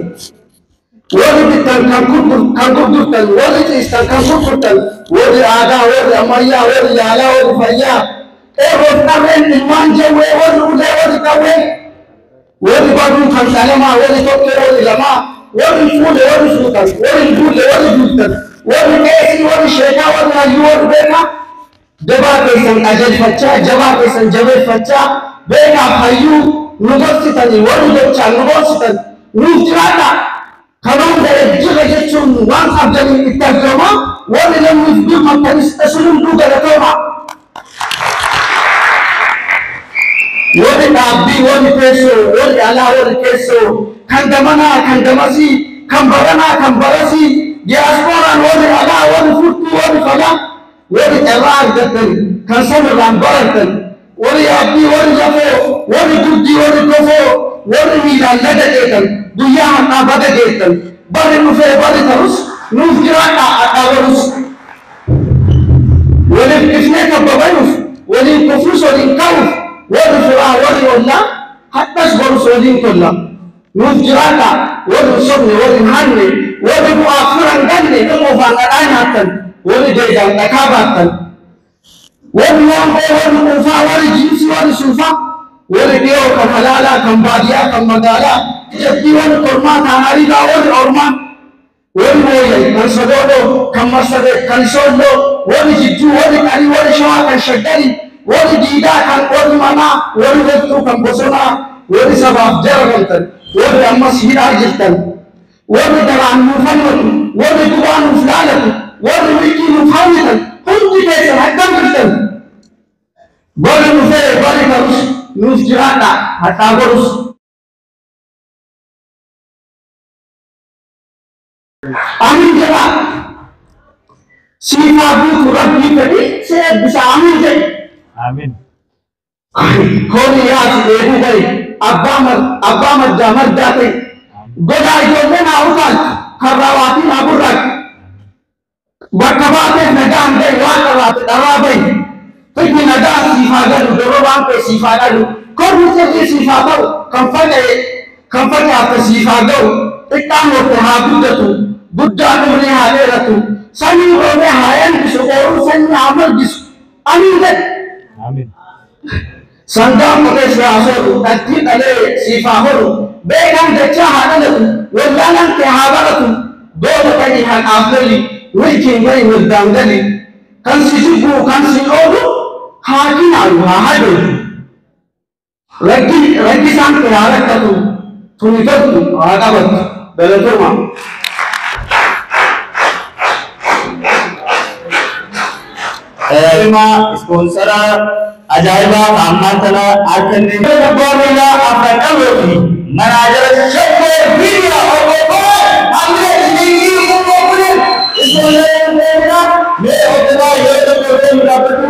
Speaker 8: warri bittan kan gurgurtan warri ciistan kan gurgurtan warri aadaa warri ammayyaa warri yaalaa warri fayyaa Qeerroof qarreen ilmaan jawwee warri ulee warri qawwee warri baduu kan dhalamaa warri tokkee warri lamaa warri fuule warri fuutan warri duule warri duultan warri qeesii warri sheekaa warri hayyuu warri beekaa jabaa keessan qajeelfachaa jabaa keessan jabeeffachaa beekaaf hayyuu nu gorsitanii warri gochaan nu gorsitan nuuf jiraadha. Kanaan ta'e jira jechuun waan qabdaniin itti argama warri lammiif birmattanis isin hunduu galatooma. Warri dhaabbii warri teessoo warri alaa warri keessoo kan gamanaa kan gamasii kan baranaa kan barasii diyaaspooraan warri alaa warri furtuu warri falaa warri carraa argattan kan samirraan barattan warri yaabbii warri lafoo warri guddii warri kofoo warri miilaan laga dheetan guyyaa har'aa baga geettan barri dhufee barri ta'us nuuf jiraadhaa hadhaa barus waliif dhifnee kabbabayuuf waliin kufus waliin ka'uuf warri firaa warri ollaa hadhas borus waliin tolla nuuf jiraadhaa warri hin sobne warri hin hanne warri bu'aaf fira hin ganne qofaan dhadhaa nyaattan warri deegaan dhakaa baattan warri waangoo warri quufaa warri jiimsii warri suufaa warri dhiyoo kan halaalaa kan baadiyyaa kan magaalaa jabbii warri kormaa kan hariiraa warri ormaa warri mooyyan kan sodoodoo kan marsabee kan soolloo warri jidduu warri qarii warri shawaa kan shaggarii warri diidaa kan warri manaa warri loltuu kan bosonaa warri sabaaf jararamtan warri ammas hidhaa jirtan warri daraan nuuf hammatu warri gubaa nuuf laalatu warri milkii nuuf hawwitan hundi keessan akkam jirtan barri dhufee barri ta'us nuuf jiraadhaa hadhaa borus. Amiin jedhaa siifaa guutuu rabbii fedhi si eebbisa amiin jedhi.
Speaker 1: Amiin.
Speaker 8: Horii yaasi eeguu bahi abbaa maddaa maddaa ta'e godaa ijoollee naa utaaltu karraa waatii naa gurraatti bakka baateef nagaan gahi waan dharraate dharraa bahi fidni nagaan siifaa galu dorobaan kee siifaa dhalu kormi sirrii siifaa ta'u kan faca'e kan facaafte siifaa ga'u xiqqaan horte haa guddatu guddaan umrii haa dheeratu sanyii roobee haa eebbisu ooyiruu sanyii haa margisu amiin jedhe.
Speaker 1: Amiin.
Speaker 8: Sangaan qotee si haa sooru dhaltii dhalee siif haa horu beekaan dachaa haa dhalatu wallaalaan kee haa baratu goota ta'ii haqaaf loli milkiin bahi mirdaan gali kan si jibbuu kan si oolu haa kinaayu haa hadoodu rakkisaan kee haa rakkatu tuni toltu haa qabattu galatoomaa.
Speaker 1: Ilma ispoonsara ajaa'ibaa ammaan tana akka inni kubbaa miilaa afran qabuuti manaajara shakkoo biyya obbo Boon Amree Shiliingii Kumboo ispoonsara miilaa mee obbo Baan yoo tokko hin dhaabbatu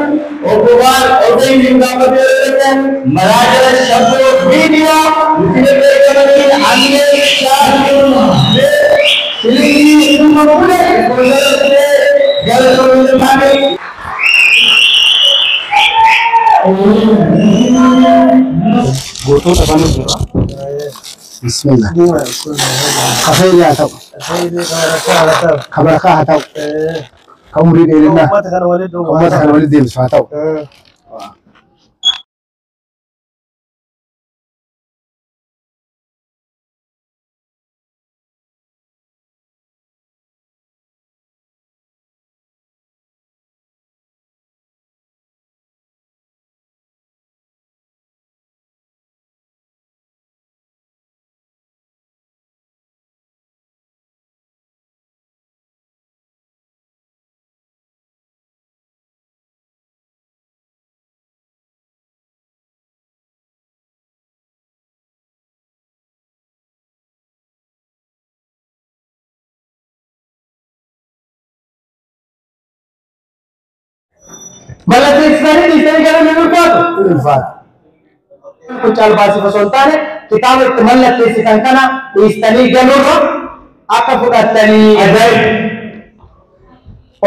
Speaker 1: obbo Baan obbo hin dhaabbatu yoo tokko manaajara shakkoo biyya nuti beekamanii Amree Shiliingii Kumboo ispoonsara galatoomaa.
Speaker 5: Gootota afaan jira.
Speaker 2: Bismillah. Kafeerii haa ta'u. Ka barakaa haa ta'u. Ka umurii dheerinaa.
Speaker 5: Uummata kana walitti
Speaker 2: Uummata kana walitti deebisu haa ta'u.
Speaker 4: Mallatteessitanii dhiistanii gara ni ulfaatu.
Speaker 2: Ulfaatu.
Speaker 4: Kun caalbaasiif osoo hin taane kitaaba itti mallatteessitan kana dhiistanii galuurra akka fudhattanii
Speaker 1: Ajaa'iba.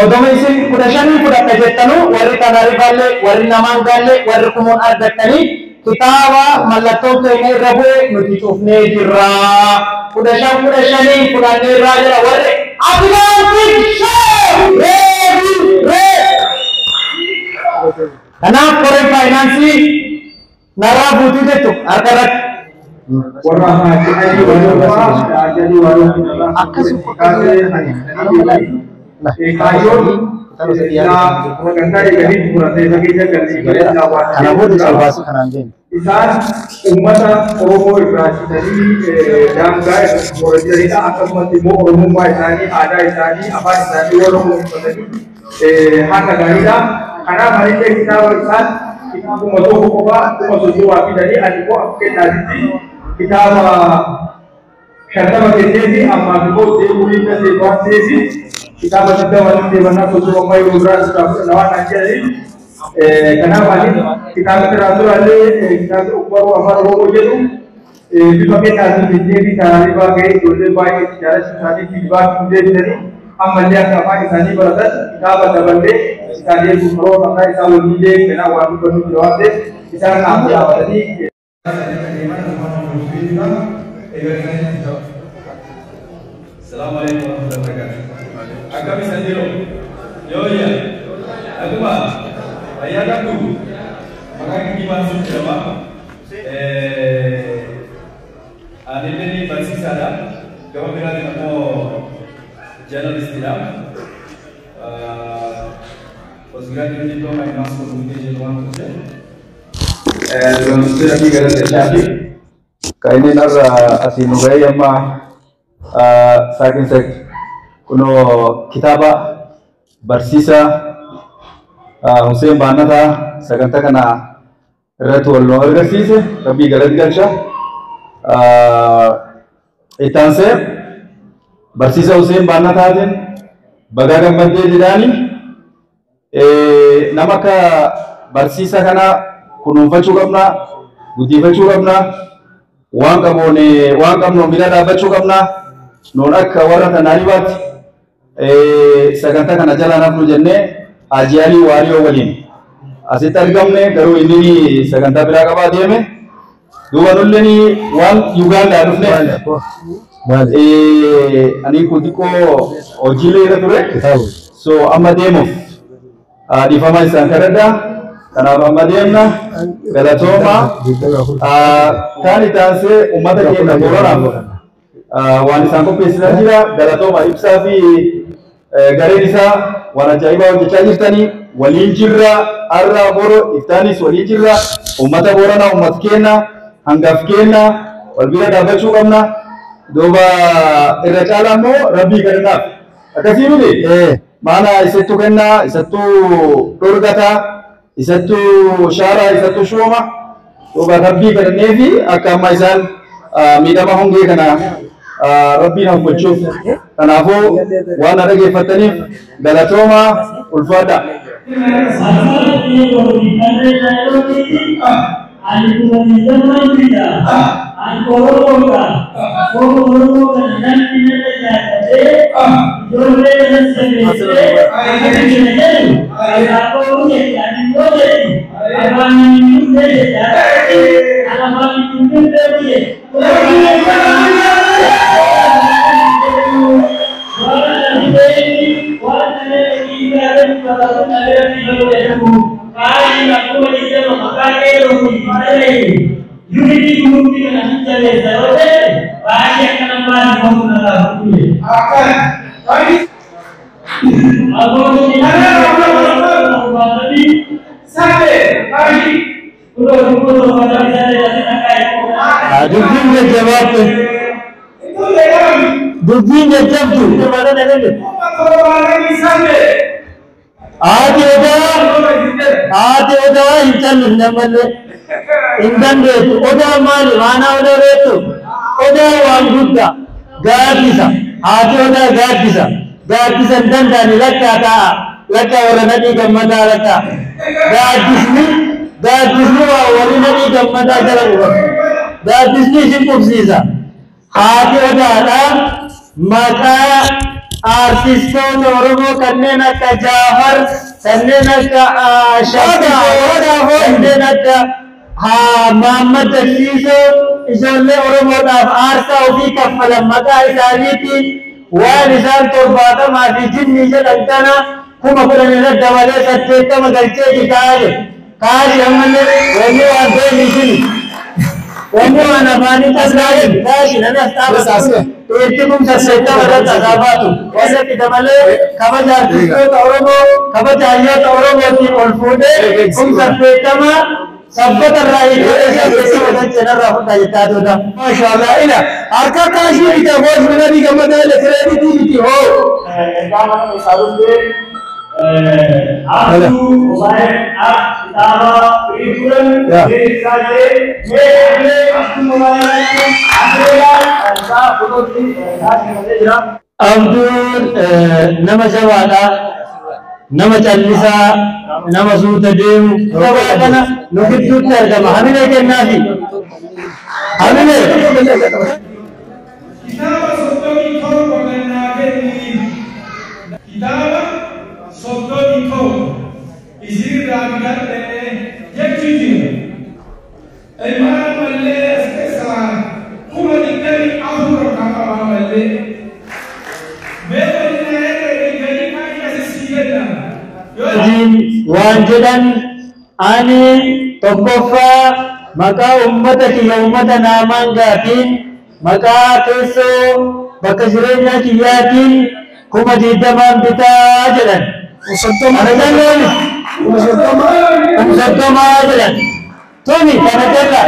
Speaker 4: Odoma isin 15 fudhadha jettanuu warri Tanaariifaallee warri Namaangaallee warri Kumuun argattanii kitaaba mallattoon keenya irra bu'e nuti cufnee jirra. 15 15 fudhannee irraa jira warri Atlantic Show! Ready, ready.
Speaker 9: Kanaaf koreen faayinaansii narraa guutuu jettu harka irratti.
Speaker 4: Warra Haaji Alii Waariyoo Haaji Alii Waariyoo kaayyoon sagantaa eeganii xumuratee isa keessa galanii isaan uummata Oromoo irraa citanii daangaa irratti horataniidha. Akkasumas immoo Oromummaa isaanii, aadaa isaanii, afaan isaanii warra kunuunfatanii haala gaariidha. Kanaaf anillee kitaaba isaan kitaabuma tokko qofaa 30,000 fidanii ani immoo akka kennaatitti kitaaba 50 kenneefi ammaaf immoo deemuu hin dandeenye waan ta'eef kitaaba 20 deemannaa 30 ammaa yeroo biraa irraa fudhanna waan naan jedhaniif kanaaf ani kitaaba irraa duraallee kitaaba Ogbarruu Afaan Oromoo jedhu bifa kennaatiin kenneefi karaalee baay'ee ijoollee baay'ee jaalachuu isaanii fiidbaakii nu deebisanii ammallee akka afaan isaanii baratan kitaaba daballee isaan eeguuf karoora qabnaa isaan waliin kennaa waan dubbannu jira waan ta'eef isaan qaama dhaabatanii.
Speaker 10: Assalamualaikum warahmatullahi wabarakatuh. Akka bisa jiru. Yo ya. Aku mah ayah aku. Maka gimana sih jedhama. Ani ni barsiisaadha. Gama biraatiin ammoo journalistidha. Postgraduate diploma in mass communication waan turte.
Speaker 5: Ministeera fi gaazexeessaafi kan inni irra asii nu ga'ee amma saakinsa kunoo kitaaba barsiisaa Hussein Baannataa sagantaa kana irratti wal nu agarsiise rabbii galatti galcha. Itti aansee barsiisa Hussein Baannataatiin bagaa gammaddee jedhaani nama akka barsiisa kana kunuunfachuu qabna, guddifachuu qabna, waan qabnuun bira dhaabbachuu qabna. Nuun akka warra tanaanibaatti sagantaa kana jala nafnu jennee Haaji Alii Waariyoo waliin asitti argamne garuu inni sagantaa biraa qabaa deeme. Duuba nulleen waan Yugaandaa dhufne ani kun xiqqoo hojiilee irra ture. So amma deemuuf dhiifama isaan kadhadha. Kanaaf amma deemna galatooma kaan itti aansee uummata keenya Booranaaf waan isaan qopheessisaa jira. Galatooma ibsaa fi gareen isaa waan ajaa'ibaa hojjechaa jirtanii waliin jirra har'a boro iftaanis waliin jirra. Uummata Booranaa uummata keenya hangaaf keenya wal bira dhaabbachuu qabna. Duuba irra caalaa immoo rabbii kadhannaaf akkasii miti maana isattuu kennaa isattuu dhorgataa isattuu shaaraa isattuu shooma. Duuba rabbii kadhannee fi akka amma isaan miidhama hongee kana rabbiin hawwachuuf. Kanaafuu waan na dhageeffataniif galatooma ulfaadha.
Speaker 9: Dubbiin jajjabdu. Haati odaa hin callifne ammallee hin dandeettu. Odaa maali? Maanaa odaa beektu? Odaa waan guddaa gaaddisa. Haati odaa gaaddisa. Gaaddisa hin danda'ani lakkaa taa'a. Lakkaa warra nadhii gammadaa lakkaa. Gaaddisni waa warri nadhii gammadaa jala qubatu. Gaaddisni isin qubsiisa. Haati odaadhaa maqaa artistoota Oromoo kanneen akka Jaafar, kanneen akka Shabbaa, kanneen akka Mahammad Daksiisoo ijoollee Oromoodhaaf aarsaa ofii kaffalan maqaa isaaniitiin waan isaan 70 fi jinnii jedhan kana 10,000 irra dabalee 80 galchee kitaabee. Kaashi ammallee wanni waan deebisini. Wanni waan afaanii tasgaa'een kaashi namni as dhaabatu. Dhiirti kun 80 irratti asaafaatu. Wasatti dabalee kabaja artistoota Oromoo kabaja hayyoota Oromootiin ol fuudhee kun 80 sabbata irraa hiikee 80 galcheenarraa fudhaa jettaa tuuta.
Speaker 8: Maashaallah ila harka kaashii bita boos mana diigamata ile kireeditii miti hoo.
Speaker 6: Ergaa mana keessaa dhuftee Abduu Mobaayil app kitaaba firii kudhan isaa jedhee mee Abduu Mobaayil Abdeelaan isaa fotootti kaasifamee jira.
Speaker 9: Abduun nama jabaadha. Nama callisaa, nama suuta deemu. Jabaa kana nu gidduutti argama. Hamilee kennaafi. Hamilee.
Speaker 10: Kitaaba 37 kennaa kenni. Kitaaba 37 isinirraa bitadhee jechuu jira. Ilmaan mallee as keessaa 24,000 kan qabaa mallee. Mee waliin herrege galii kaanii as sii kenna.
Speaker 9: Waan jedhan ani tokkoffaa maqaa uummata kiyya uummata Naamaangaatiin maqaa teessoo bakka jireenyaa kiyyaatiin 20,000 bitaa jedhan. Kana jallooni 30,000 jedhan. Tuni kana jalla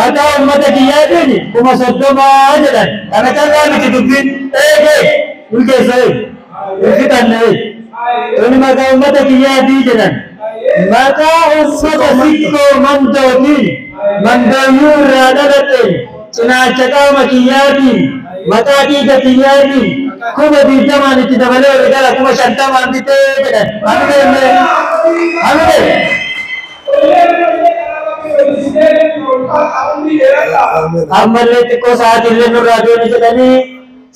Speaker 9: maqaa uummata kiyyaatiin 30,000 jedhan. Kana jallaa miti dubbiin eegee ulkeessa eegi ulfitanne eegi. Tuni maqaa uummata kiyyaatii jedhan. Maqaa uummata sikkoo mandootiin mandooyyuu irraa dhaladheen cinaacha qaama kiyyaatiin maqaa dhiiga kiyyaatiin 20,000 itti dabalee ol gara 50,000 bitee jedhan. Hamilee hamilee. Ammallee xiqqoo sa'aatiillee nurraa deemu jedhanii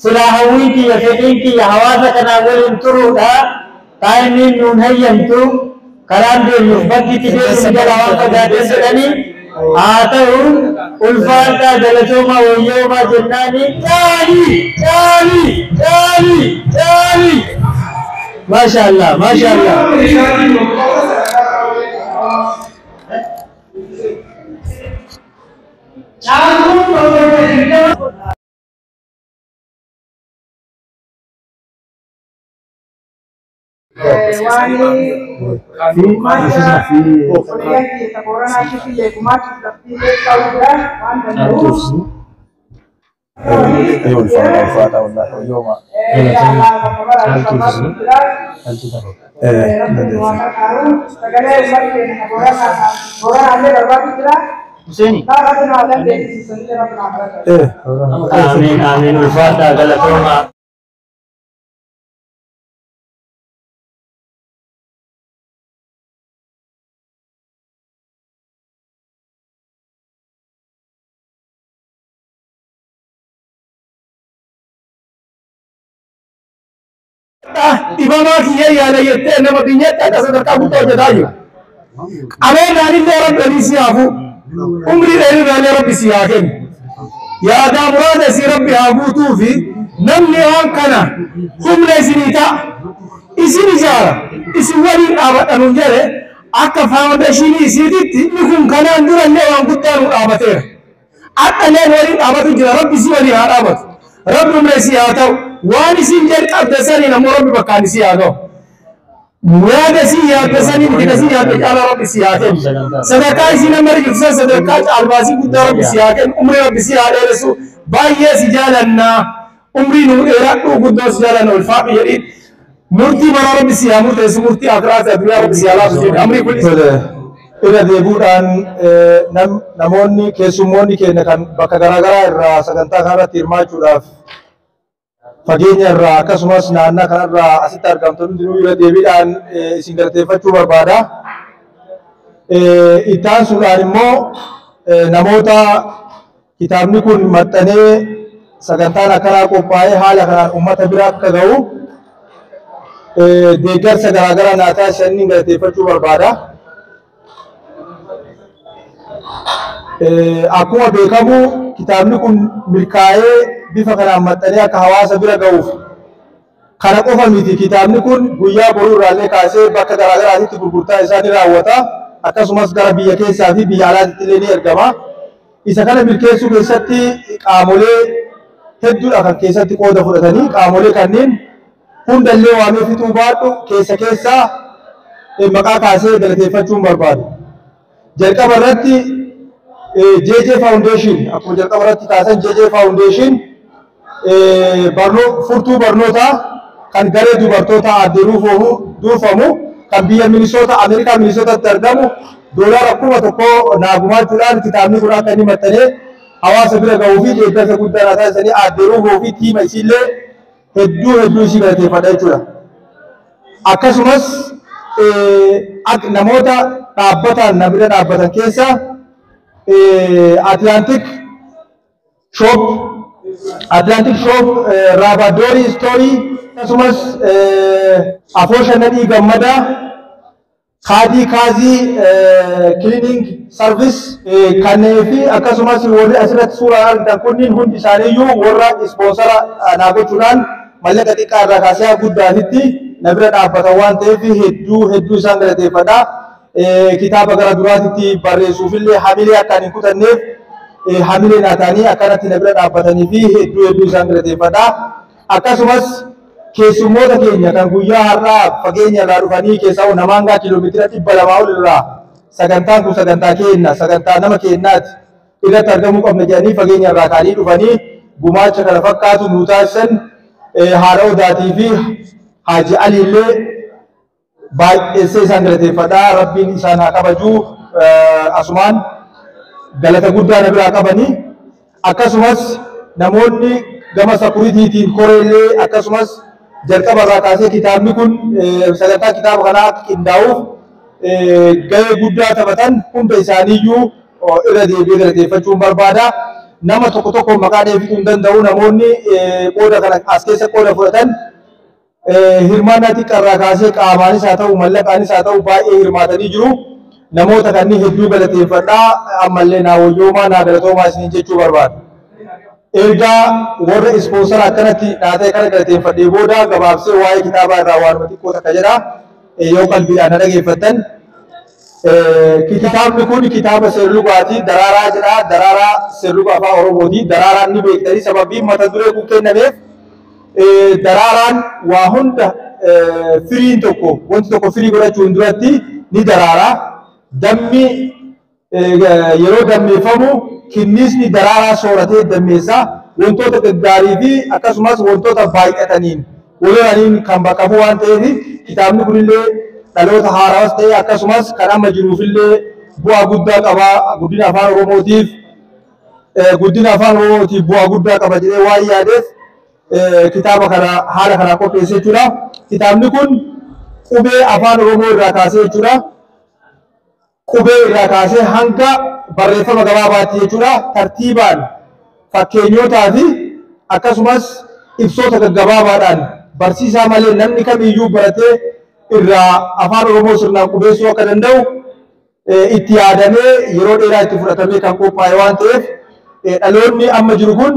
Speaker 9: silaa hawwiin kiyya fedhiin kiyya hawaasa kanaan waliin turuudha. Taayimiin nuun hayyamtu karaan deemnuuf bakki itti deemnu jala waan fagaatee jedhanii haa ta'u ulfaadhaa galatoomaa wayyoomaa jennaani caalii caalii caalii caalii. Maashaallah maashaallah. Amiin amiin ulfaadhaa galatoomaa.
Speaker 8: Dhibamaa kiyya yaala jettee nama biyyatti akka sadarkaa guddaa hojjetaa jiru. Qabeenyaan illee rabbi si haa fuudhu. Umrii dheerinaallee rabbi si haa kennu. Yaadaa muraasa isii rabbi haa guutuu fi namni waan kana humna isinii ta'a. Isin ijaara. Isin waliin dhaabadhanuun jedhe akka faawundeeshinii isiititti inni kun kanaan dura illee waan guddaa nu dhaabateera. Akka illee waliin dhaabatu jira rabbi isii walii haa dhaabatu. Rabbi humna isii haa ta'u. Waan isin jalqabde saniin ammoo rabbi bakkaan isii haa ga'u. Yaada isii yaadde saniin hidha isii yaadde caalaa rabbi isii haa kennu. Sadarkaa isii nama jirtu san sadarkaa caalbaasii guddaa rabbi isii haa kennu. Umrii rabbi isii haa dheeressu. Baay'ee si jaalannaa. Umrii nuu dheeradhu guddoo si jaalanna ulfaadhu jedhiin. Murtii bara rabbi isii haa murteessu murtii akiraati addunyaa rabbi isii haa laafu jedhi. Amrii kun
Speaker 5: Irra deebi'uudhaan namoonni keessummoonni keenya kan bakka garaagaraa irraa sagantaa kanarratti hirmaachuudhaaf fageenya irraa akkasumas naannaa kanarraa asitti argamtan hundinuu irra deebiidhaan isin galateeffachuu barbaada. Itti aansuudhaan immoo namoota kitaabni kun maxxanee sagantaan akkanaa qophaa'ee haala kanaan uummata bira akka ga'u deeggarsa garaagaraa naa taasisaniin galateeffachuu barbaada. Akkuma beekamu kitaabni kun milkaa'ee bifa kanaan maxxanee akka hawaasa bira ga'uuf kana qofa miti kitaabni kun guyyaa boruu irraallee kaasee bakka garaagaraatitti gurgurtaa isaa ni raawwata. Akkasumas gara biyya keessaa fi biyya alaatti illee ni ergama. Isa kana milkeessuu keessatti qaamolee hedduudha kan keessatti qooda fudhatanii qaamolee kanneen hundallee waamee fixuu baadhu keessa keessaa maqaa kaasee galateeffachuun barbaadu. Jalqaba irratti JJ Foundation akkuma jalqaba irratti kaasan JJ Foundation furtuu barnootaa kan garee dubartoota aadde durfamu kan biyya Minisoota Ameerikaa Minisootatti argamu $1,000 naa gumaachuudhaan kitaabni kun akka inni maxxanee hawaasa bira gahuu fi deeggarsa guddaa naa taasisanii aadde Ruufoo fi tiima isiillee hedduu hedduu isii galateeffadha jechuudha. Akkasumas namoota dhaabbataan na bira dhaabbatan keessa Atlantic Shop, Rabadoori Story, akkasumas Afoosha Nadhii Gammadaa, Kaadii Kaazii Cleaning Service kanneen fi akkasumas warri asirratti suuraa argitan kunniin hundi isaaniiyyuu warra ispoonsara naa gochuudhaan mallaqa xiqqaa irraa kaasee guddaatitti na bira dhaabbatan waan ta'eef hedduu hedduu isaan galateeffadha. Kitaaba gara duraatitti barreessuufillee hamilee akkaan hin kutanneef hamilee naa ta'anii akkanatti na bira dhaabbatanii fi hedduu hedduu isaan galateeffadha. Akkasumas keessummoota keenya kan guyyaa har'aa fageenya irraa dhufanii keessaa Namaangaa kiiloomeetira 200 ol irraa sagantaan kun sagantaa keenya sagantaa nama keenyaati irratti argamuu qabna jedhanii fageenya irraa ka'anii dhufanii gumaacha kana fakkaatu nuu taasisan haadha Odaatii fi Haaji Ali illee baay'eessee isaan galateeffadha. Rabbiin isaan haa kabaju. Asumaan galata guddaa na biraa qabanii akkasumas namoonni gama sakuriitiitiin koreellee akkasumas jalqaba irraa kaasee kitaabni kun sagantaa kitaaba kanaa akka qindaa'uuf gahee guddaa taphatan hunda isaaniiyyuu irra deebi'ee galateeffachuun barbaada. Nama tokko tokko maqaa dheefituu hin danda'u namoonni qooda kana as keessa qooda fudhatan hirmaannaa xiqqaa irraa kaasee qaamaanis haa ta'u mallaqaanis haa ta'u baay'ee hirmaatanii jiru. Namoota kanneen hedduu galateeffadhaa ammallee naa wayyoomaa naa galatoomaa isiniin jechuu barbaada. Ergaa warra ispoonsara akkanatti naa ta'e kana galateeffadhee booda gabaabsee waa'ee kitaabaa irraa waanuma xiqqoo takka jedha yoo qalbiidhaan na dhageeffattan. Kitaabni kun kitaaba seerlugaati. Daraaraa jedha. Daraaraa seerluga afaan Oromooti. Daraaraan ni beektanii sababiin mata duree kun kennameef daraaraan waa hunda firiin tokko wanti tokko firii godhachuun duratti ni daraara. Dammi yeroo dammeeffamu kinniisni daraaraa sooratee dammeessa. Wantoota gaggaarii fi akkasumas wantoota baay'ataniin waliraniin kan bakka bu'u waan ta'eef kitaabni kunillee dhaloota haaraas ta'e akkasumas kan amma jiruufillee bu'aa guddaa qaba guddina afaan Oromootiif bu'aa guddaa qaba jedhee waan yaadeef kitaaba kana haala kanaan qopheesse jechuudha. Kitaabni kun qubee afaan Oromoo irraa kaasee jechuudha. Qubee irraa kaasee hanga barreeffama gabaabaatti jechuudha. Tartiibaan fakkeenyotaa fi akkasumas ibsoota gaggabaabaadhaan barsiisaa malee namni kamiyyuu baratee irraa afaan Oromoo sirnaan qubeessuu akka danda'u itti yaadamee yeroo dheeraa itti fudhatamee kan qophaa'e waan ta'eef dhaloonni amma jiru kun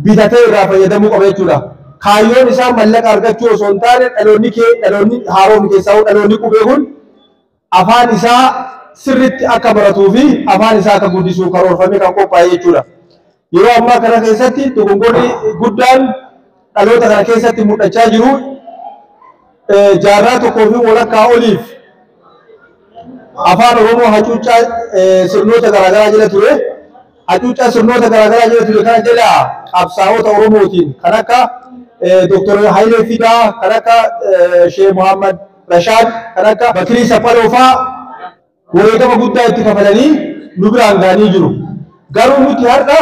Speaker 5: bitatee irraa fayyadamuu qaba jechuudha. Kaayyoon isaa mallaqa argachuu osoo hin taane dhaloonni haaromni keessaa dhaloonni qubee kun afaan isaa sirriitti akka baratuu fi afaan isaa akka guddisuuf karoorfamee kan qophaa'e jechuudha. Yeroo ammaa kana keessatti dogongorri guddaan dhaloota kana keessatti mul'achaa jiru jaarraa tokkoo fi walakkaa oliif afaan Oromoo hacuuccaa sirnoota garaagaraa jala ture. Hacuuccaa sirnoota garaagaraa jala ture kana jala qabsaa'ota Oromootiin kan akka Dr. Hayilee Fidaa, kan akka Sheekh Muhammad Rashaad, kan akka Bakirii Saphaloo fa'aa wareegama guddaa itti kafalanii nu biraan ga'anii jiru. Garuu nuti har'a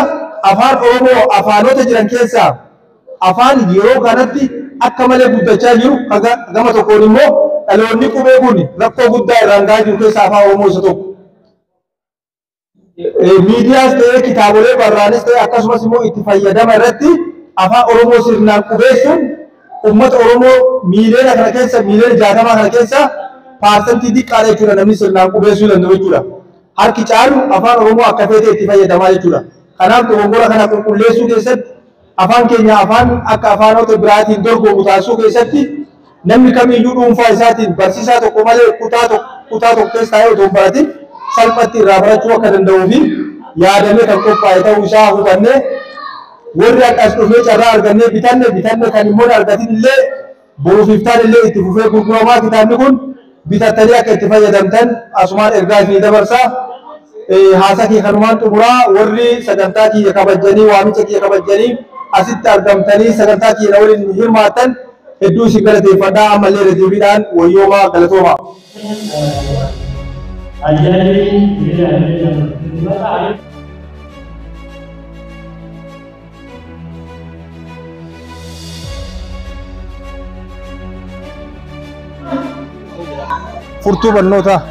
Speaker 5: afaan Oromoo afaanota jiran keessaa afaan yeroo kanatti akka malee guddachaa jiru gama tokkoon immoo dhaloonni qubee kun rakkoo guddaa irraan ga'aa jiru keessaa afaan Oromoo isa tokko. Miidiyaas ta'ee kitaabolee barraanis ta'ee akkasumas immoo itti fayyadama irratti afaan Oromoo sirnaan qubeessuun uummata Oromoo miiliyoona kana keessa miiliyoona 60 kana keessa paarsantii xiqqaadha jechuudha namni sirnaan qubeessuu danda'u jechuudha. Harki caalu afaan Oromoo akka feete itti fayyadamaa jechuudha. Kanaaf dogongora kana qulqulleessuu keessatti afaan keenya afaan akka afaanota biraatiin dorgomu taasisuu keessatti namni kamiyyuu dhuunfaa isaatiin barsiisaa tokko malee kutaa tokko Kutaa tokko keessa taa'ee otoo hin baratin salphatti irraa barachuu akka danda'uu fi yaadamee kan qophaa'e ta'uu isaa hubannee, warri akka as dhufnee carraa argannee bitanne, kan immoo argatin illee boruuf iftaan illee itti fufee gurguramaa, kitaabni kun bitattanii akka itti fayyadamtan asumaan ergaa isinii dabarsaa. Haasaa kiyya kanumaan xumuraa. Warri sagantaa kiyya kabajanii, waamicha kiyya kabajanii asitti argamtanii sagantaa kiyya na waliin hirmaattan hedduu isin galateeffadhaa. Ammallee irra wayyoomaa, galatoomaa.
Speaker 6: Ajaa'iba!
Speaker 5: Furtuu barnootaa.